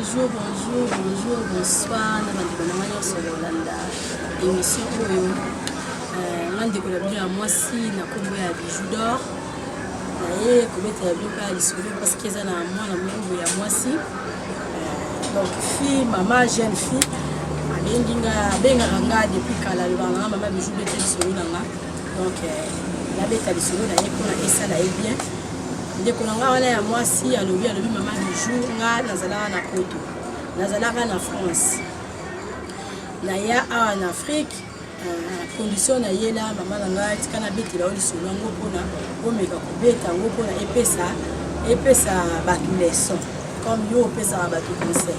Bonjour, bonjour, bonjour, bonsoir na bandeko na ngai nyonso kolanda émission oyo. Nga ndeko na bino ya mwasi na nkombo ya Bijou d'Or, naye kobetela bino kaka lisolo parce que eza na mwana moko boye ya mwasi, donc fille, mama, jeune fille, abengi nga, abengaka nga depuis kala, alobaka na nga: "Mama Bijou, beta lisolo na nga." Donc nabeta lisolo na ye mpona esala ye bien. Ndeko na nga wana ya mwasi alobi: "Mama Bijou, nga nazalaka na Poto, nazalaka na France, naya awa na Afrique, condition nayela mama na ngai, tika nabetela yo lisolo yango mpona omeka kobeta yango mpona epesa bato leçon, comme yo opesaka bato conseil."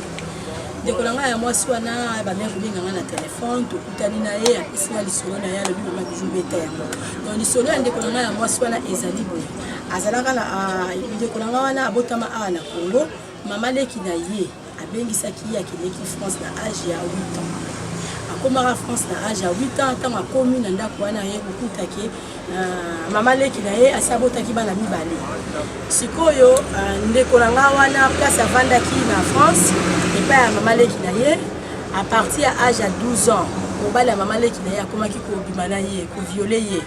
Ndeko na ngai ya mwasi wana bameki kobenga ngai na telefone, tokutani na ye, apesi nga lisolo na ye, alobi: "Mama Bijou, beta yango." Donc lisolo ya ndeko na ngai ya mwasi wana ezali boye: azalaka na, ndeko na ngai wana abotama awa na Congo. Mama leki na ye abengisaki ye, akendeki France na age ya 8 ans. Akomaka France na age ya 8 ans. Ntango akomi na ndako wana, ye kokutaki mama leki na ye asi abotaki bana mibale. Sikoyo ndeko na nga wana, place avandaki na France epai ya mama leki na ye, à partir ya age ya 12 ans, mobali ya mama leki na ye akomaki kobima na ye, kovioler ye.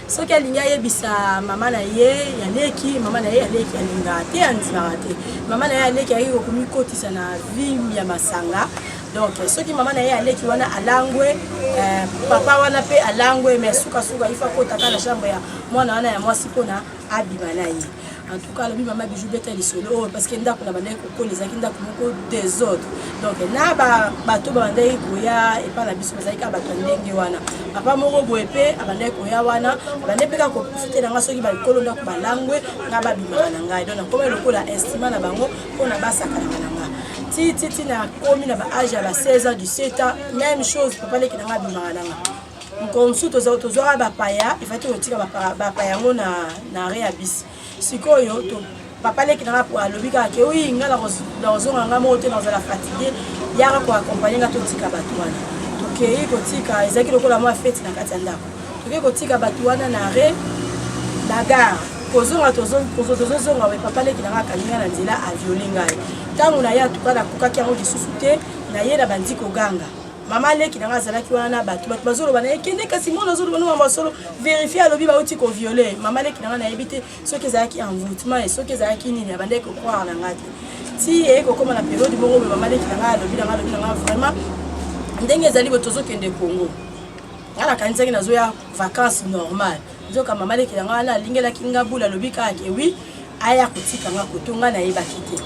Soki alingi ayebisa mama na ye ya leki, mama na ye ya leki alingaka te, andimaka te. Mama na ye aleki ayaki kokomikotisa na vie ya masanga. Donc soki mama na ye aleki wana alangwe, papa wana mpe alangwe, mais sukasuka ifa akota na chambre ya mwana wana ya mwasi mpona abima na ye. En tout cas, alobi: "Mama Bijou, beta lisolo oyo parce que ndako na bandaki kokola ezalaki ndako moko désordre." Donc na bato babandaki koya epai na biso bazalaki kaka bato ya ndenge wana. Papa moko boye mpe abandaki koya wana, abandaki mpe kaka koprofiter na nga. Soki bakolo ndako balangwe, nga babimaka na ngai. Donc nakomi lokola instrument na bango mpona basakanaka na nga. Ti ti ti nakomi na baâge ya ba 16 ans, 17 ans, même chose, papa leki na nga abimaka na nga. Mokolo mosusu tozwaka bapaya, efati kotika bapaya yango na arrêt ya bus. Sikoyo papa leki nanga alobi kaka ke: "Oui, nga nakozonga nga moko te, nazala fatigue, yaka koaccompagner nga totika bato wana." Tokei kotika, ezalaki lokola mwa fête na kati ya ndako. Tokei kotika bato wana na arrêt na gare. Kozonga, tozozonga, we papa leki nanga akangi nga na nzela, avioler ngai. Ntango na ye atuka, nakokaki yango lisusu te, na ye na bandi koganga. Mama leki nanga azalaki wana na bato, bato bazoloba na ye: "Kende kasi, mwana azoloba no mama solo, vérifie, alobi bauti kovioler." Mama leki nanga, nayebi te soki ezalaki envoûtement, soki ezalaki nini, abandaki kocroire na nga te. Ti eye kokóma na période moko boye, mama leki nanga alobi nanga: "Vraiment, ndenge ezali boye, tozokende Congo." Nga nakanisaki nazoya vacance normale, nzoka mama leki nanga wana alingelaki nga bula. Alobi kaka ke oui, aya kotika nga koto. Nga nayebaki te.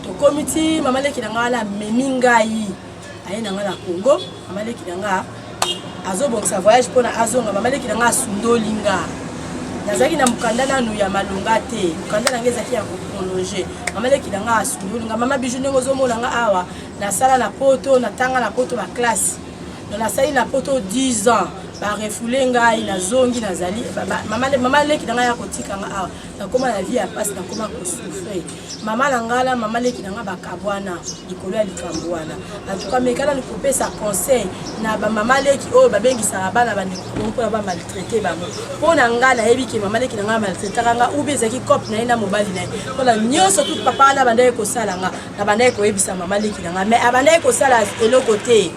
Tokomi ti mama leki nanga wana amemi ngai, aye na nga na Congo. Mama leki na nga azobongisa voyage mpona azonga. Mama leki na nga asundoli nga. Nazalaki na mokanda nanu ya malonga te, mokanda na nga ezalaki ya koprolonger. Mama leki na nga asundoli nga. Mama Bijou, ndenge ozomona nga awa, nasala na Poto, natanga na Poto, baclasse. Donc nasali na Poto 10 ans, barefouler ngai, nazongi, nazali mama leki na ngai ya kotika nga awa. Nakóma na vie ya pasi, nakóma kosouffrir. Mama na ngai na mama leki na ngai bakabwana likolo ya likambo wana. Antuka, mekana kopesa conseil na bamama leki oyo babengisaka bana bandeko mpona bamaltraiter bango. Mpo na ngai, nayebi ke mama leki na ngai maltraitaka nga ube, ezalaki cope na ye na mobali na ye. Mpona nyonso tout papa wana abandaki kosala nga, nabandaki koyebisa mama leki na ngai, mais abandaki kosala eloko te.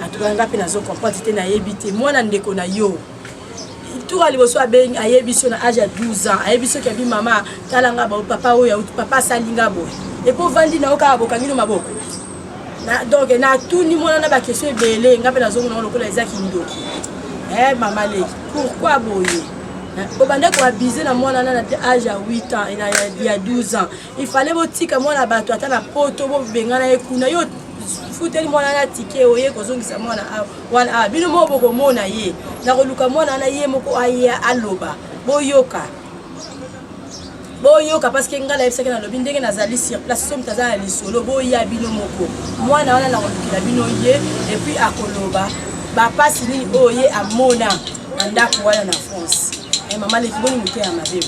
Antuka, nga mpe nazocomprendre te, nayebi te. Mwana ndeko na yo, tour liboso ayebi so na age ya 12 ans, ayebi soki abi: "Mama, tala nga, papa oyo, papa asali nga boye." Epo ovandi na yo kaka, bokangi no maboko. Donc natuni mwana na baquestion ebele. Nga mpe nazomona lokola eza kindoki. Mama leki, pourquoi boye? Obanda koabuser na mwana na age ya 8 ans, ya 12 ans. Il fallait botika mwana bato ata na Poto, bobengana ye kuna. Yo futeli mwana na ticket, oye kozongisa mwana wana awa. Bino moko bokomona ye na koluka mwana wana, ye moko aya aloba, boyoka, boyoka, parce que ngai nayebisaki, nalobi ndenge nazali sur place, so moto aza na lisolo, boya bino moko. Mwana wana nakolukela bino ye, et puis akoloba bapasi nini oyo ye amona na ndako wana na France. Mama leki, boni mote ya mabe?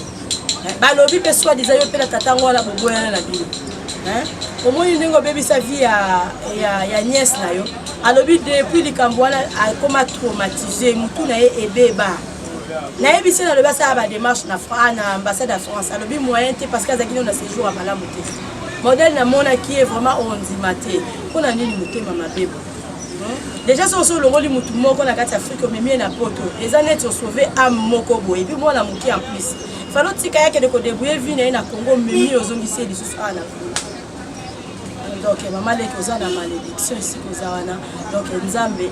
Balobi mpe soi-disant yo mpe na tatango wana boboyana na bino. Omoni ndenge obebisa vie ya nièce na yo. Alobi depuis likambo wana akoma traumatisé, motu na ye ebeba. Nayebi se nalobi asala badémarche na ambassade ya France. Alobi moyen te, parce que azalaki nano na séjour ya malamu te. Modèle namonaki ye vraiment ondima te. Mpo na nini motema mabe boye? Déjà soki osi olongoli mutu moko na kati ya Afrique omemi ye na poto, eza neti osauve ame moko boye, epuis mwana moke en plus. Fallait otika ye akende kodebrouiller vie na ye na Congo, omemi ye ozongisi ye lisusu awa na Congo. Donc mama leki oza na malédiction esika oza wana. Donc Nzambe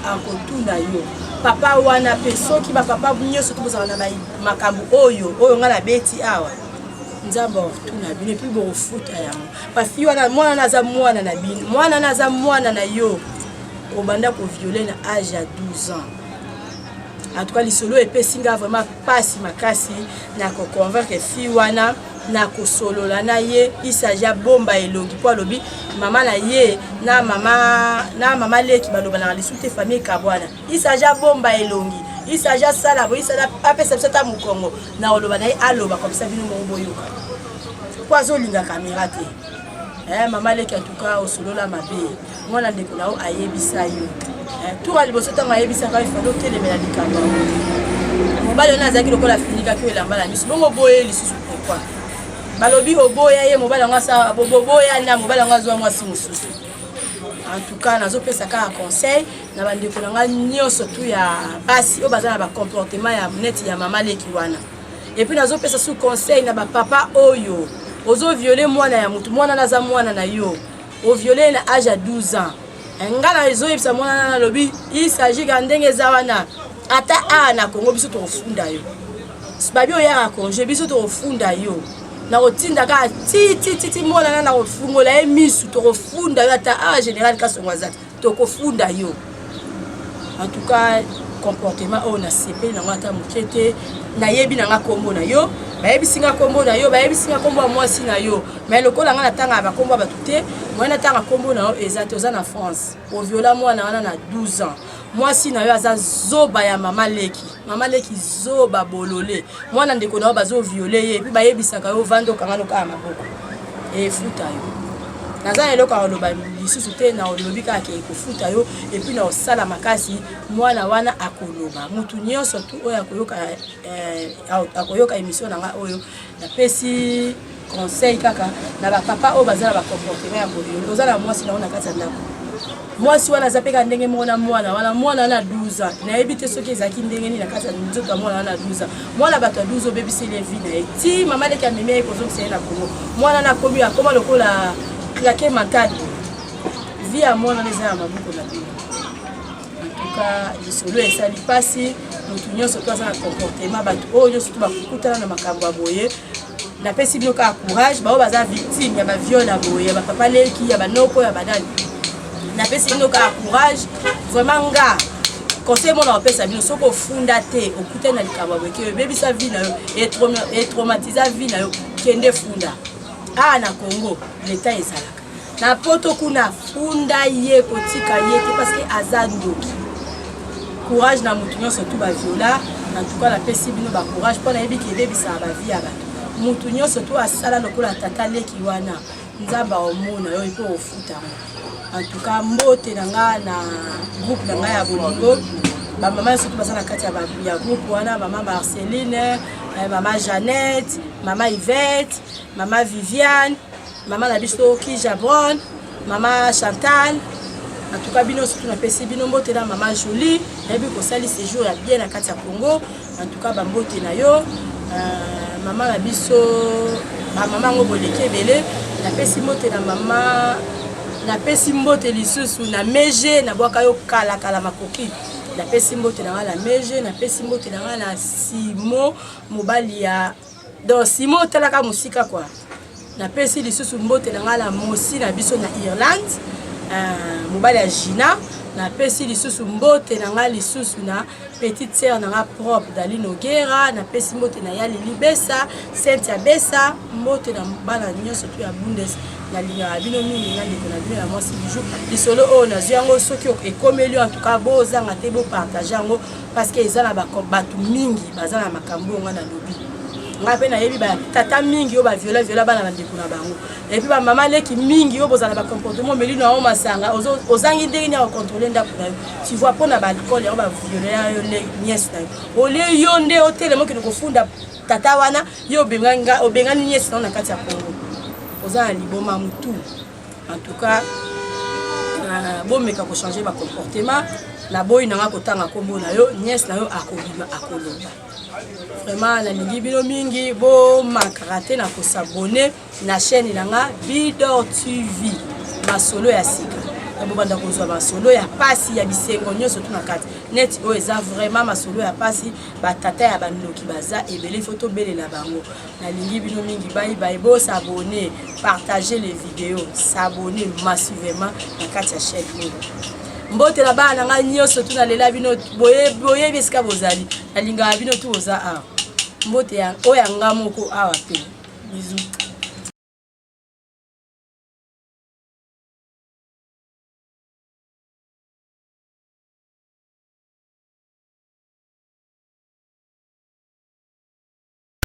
akotuna yo. Papa wana pe soki ba papa nyonso to bozala na makambo oyo oyo ngai nabeti awa, Nzambe akotuna bino epuis bokofuta yango. Bafi wana mwana na aza mwana na bino, mwana na aza mwana na yo, obanda koviole na age ya 12 ans. En tout cas lisolo epesi nga vraiment pasi makasi na koconvaincre fille wana na kosolola na ye. Il s'agit abomba elongi mpo alobi mama na ye na mama na mama leki balobanaka lisusu te, famille ekabwana. Il s'agit abomba elongi, il s'agit asala boye, il s'agit apesa biso ata mokongo na koloba na ye, aloba comme ça bino moko boyoka mpo azolinga kamera te. Mama leki, en tout cas osolola mabe, mwana ndeko na yo ayebisa yo tour ya liboso. Ntango ayebisaka yo, ifale otelemela likambo yango. Mobali wana azalaki lokola afinikaki oyo elamba na miso bongo boye lisusu. Pourquoi balobi oboya ye? Mobali yango asala boboya na mobali yango azwa mwasi mosusu. En tout cas nazopesa kaka conseil na bandeko na ngai nyonso tu ya basi oyo baza na bacomportement ya neti ya mama leki wana. Et puis nazopesa su conseil na bapapa oyo ozoviole mwana ya motu. Mwana na aza mwana na yo, oviole na age ya 12 ans. Nga na ezoyebisa mwana na nalobi, il s'agit ka ndenge eza wana, ata awa na Congo biso tokofunda yo. Babi oyaka congé, biso tokofunda yo na kotinda kaka ti ti ti ti mwana na kofungola ye misu. Tokofunda yo ata awa général Kasongo aza te, tokofunda yo. En tout cas comportement oyo nasepeli nango ata moke te. Nayebi na nga nkombo na yo, bayebisi nga nkombo na yo, bayebisi nga nkombo ya mwasi na yo, mais lokola nga natangaka bakombo ya bato te, moye natanga nkombo na yo eza te. Oza na France, oviola mwana wana na 12 ans. Mwasi na yo aza zoba ya mama leki, mama leki zoba bolole. Mwana ndeko na yo bazoviole ye, et puis bayebisaka yo ovandi okanga kaka maboko. Efuta yo. Naza na eloko ya koloba lisusu te, na olobi kaka ke ekofuta yo. Et puis na osala makasi, mwana wana akoloba. Mutu nyonso tu oyo akoyoka, akoyoka émission na nga oyo, napesi conseil kaka na bapapa oyo baza na bacomportement ya boye. Oza na mwasi na yo na kati ya ndako, mwasi wana aza mpe kaka ndenge moko na mwana wana. Mwana wana 12 ans, nayebi te soki ezalaki ndenge nini na kati ya nzoto ya mwana wana 12 ans. Mwana bato ya 12, obebiseli ye vie na ye ti mama leki amemi ye kozongisa ye na Kongo. Mwana wana akomi, akoma lokola claque mental. Vie ya mwana wana eza na maboko na bino. En tout cas lisolo esali mpasi. Motu nyonso to aza na comportement, bato oyo nyonso to bakokutana na makambo ya boye, napesi bino kaka courage. Bao baza victime ya baviole ya boye, ya bapapa leki, ya banoko, ya banani, napesi bino kaka courage. Vraiment nga conseil mona kopesa bino, soki ofunda te, okutani na likambo ya boye ke ebebisa vie na yo, etraumatiza vie na yo, kende funda. Awa na Congo leta ezalaka, na poto kuna funda ye, kotika ye te parce que aza ndoki. Courage na motu nyonso tu baviola. En tout cas napesi bino bacourage mpo nayebi ke ebebisaka bavie ya bato. Motu nyonso tu asala lokola tata leki wana, Nzambe aomona yo mpe ofuta yango. En tout cas mbote na nga na groupe na ngai ya bolingo, bamama nyonso tu baza na kati ya groupe wana: mama Marceline, mama Jeannette, mama Yvette, mama Viviane, mama na biso Kija Bron, mama Chantal. En tout cas bino surtout napesi bino mbote. Na mama Jolie, nayebi kosali séjour ya bien na kati ya Congo. En tout cas bambote na yo, mama na biso. Bamama yango boleki ebele. Napesi mbote na mama, napesi mbote lisusu na Mege, nabwaka yo kalakala makoki. Napesi mbote na ngai na Mege, napesi mbote na ngai na Simo, mobali ya, donc Simo otalaka mosika kua. Napesi lisusu mbote na ngai na mosi na biso na Irlande, mobali ya Gina. Napesi lisusu mbote na ngai lisusu na petite sœur na nga propre, Dali Nogera. Napesi mbote na ya Lili Besa, Cynthia Besa. Mbote na bana nyonso tu ya Bundes. Nalingaka bino mingi. Nga ndeko na bino ya mwasi Bijou. Lisolo oyo nazwi yango, soki ekomeli yo, en tout cas bozanga te bopartage yango parce que eza na bato mingi baza na makambo oyo nga nalobi. Ngai mpe nayebi batata mingi oyo baviola viola bana bandeko na bango, et puis bamama leki mingi oyo bozala bacomportement, omeli na yo masanga, ozangi ndenge nini ya kocontrôle ndako na yo. Tu vois, mpo na baalcool yango baviole yo nièce na yo. Olie yo nde otelema okende kofunda tata wana, yo obengani nièce na yo na kati ya Congo. Oza na liboma mutu. En tout cas, bomeka kochanger bacomportement. Naboyi nanga kotanga nkombo na yo, nièce na yo akobima akoloba. Vraiment nalingi bino mingi, bomakaka te na kos'abonner na chaîne na nga Bidor TV, masolo ya sika na bobanda kozwa masolo ya pasi, ya bisengo nyonso tu na kati neti oyo. Eza vraiment masolo ya pasi. Batata ya bandoki baza ebele, faut tobelela bango. Nalingi bino mingi, bye bye. Bos'abonner, partager les vidéos, s'abonner massivement na kati ya chaîne oyo. Mbote na bana na ngai nyonso tu, nalela bino, boyebi esika bozali, nalingaka bino tu. Oza awa, mbote oyo ya nga moko awa mpe bisous.